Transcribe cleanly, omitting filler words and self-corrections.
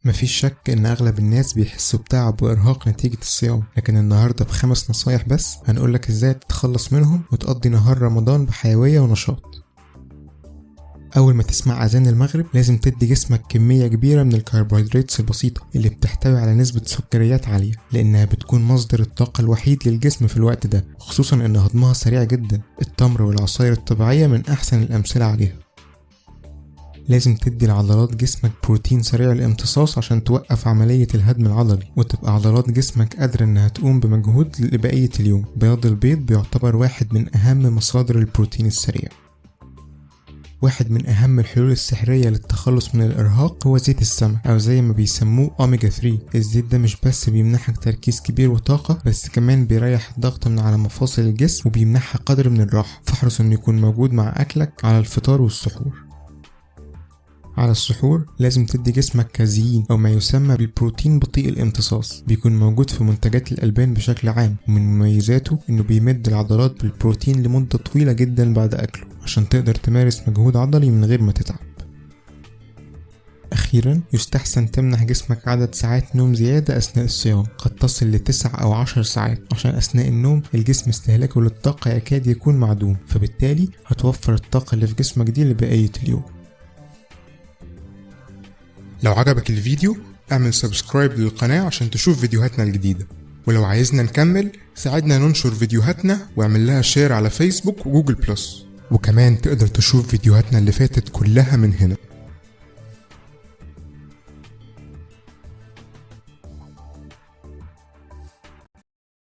مفيش شك إن أغلب الناس بيحسوا بتعب وإرهاق نتيجة الصيام، لكن النهاردة ب5 نصايح بس هنقولك إزاي تتخلص منهم وتقضي نهار رمضان بحيوية ونشاط. أول ما تسمع أذان المغرب لازم تدي جسمك كمية كبيرة من الكربوهيدرات البسيطة اللي بتحتوي على نسبة سكريات عالية، لأنها بتكون مصدر الطاقة الوحيد للجسم في الوقت ده، خصوصا إن هضمها سريع جدا. التمر والعصاير الطبيعية من أحسن الأمثلة عليها. لازم تدي لعضلات جسمك بروتين سريع الامتصاص عشان توقف عملية الهدم العضلي وتبقى عضلات جسمك قادرة انها تقوم بمجهود لبقية اليوم. بياض البيض بيعتبر واحد من أهم مصادر البروتين السريع. واحد من أهم الحلول السحرية للتخلص من الإرهاق هو زيت السمك، أو زي ما بيسموه أوميجا 3. الزيت ده مش بس بيمنحك تركيز كبير وطاقة، بس كمان بيريح الضغط من على مفاصل الجسم وبيمنحها قدر من الراحة، فاحرص إنه يكون موجود مع أكلك على الفطار والسحور. على السحور لازم تدي جسمك كازيين أو ما يسمى بالبروتين بطيء الامتصاص، بيكون موجود في منتجات الألبان بشكل عام، ومن مميزاته إنه بيمد العضلات بالبروتين لمدة طويلة جدا بعد أكله عشان تقدر تمارس مجهود عضلي من غير ما تتعب. أخيرا يستحسن تمنح جسمك عدد ساعات نوم زيادة أثناء الصيام، قد تصل ل9 أو 10 ساعات، عشان أثناء النوم الجسم استهلاكه للطاقة يكاد يكون معدوم، فبالتالي هتوفر الطاقة اللي في جسمك دي لبقية اليوم. لو عجبك الفيديو اعمل subscribe للقناة عشان تشوف فيديوهاتنا الجديدة، ولو عايزنا نكمل ساعدنا ننشر فيديوهاتنا واعمل لها share على فيسبوك وجوجل بلس، وكمان تقدر تشوف فيديوهاتنا اللي فاتت كلها من هنا.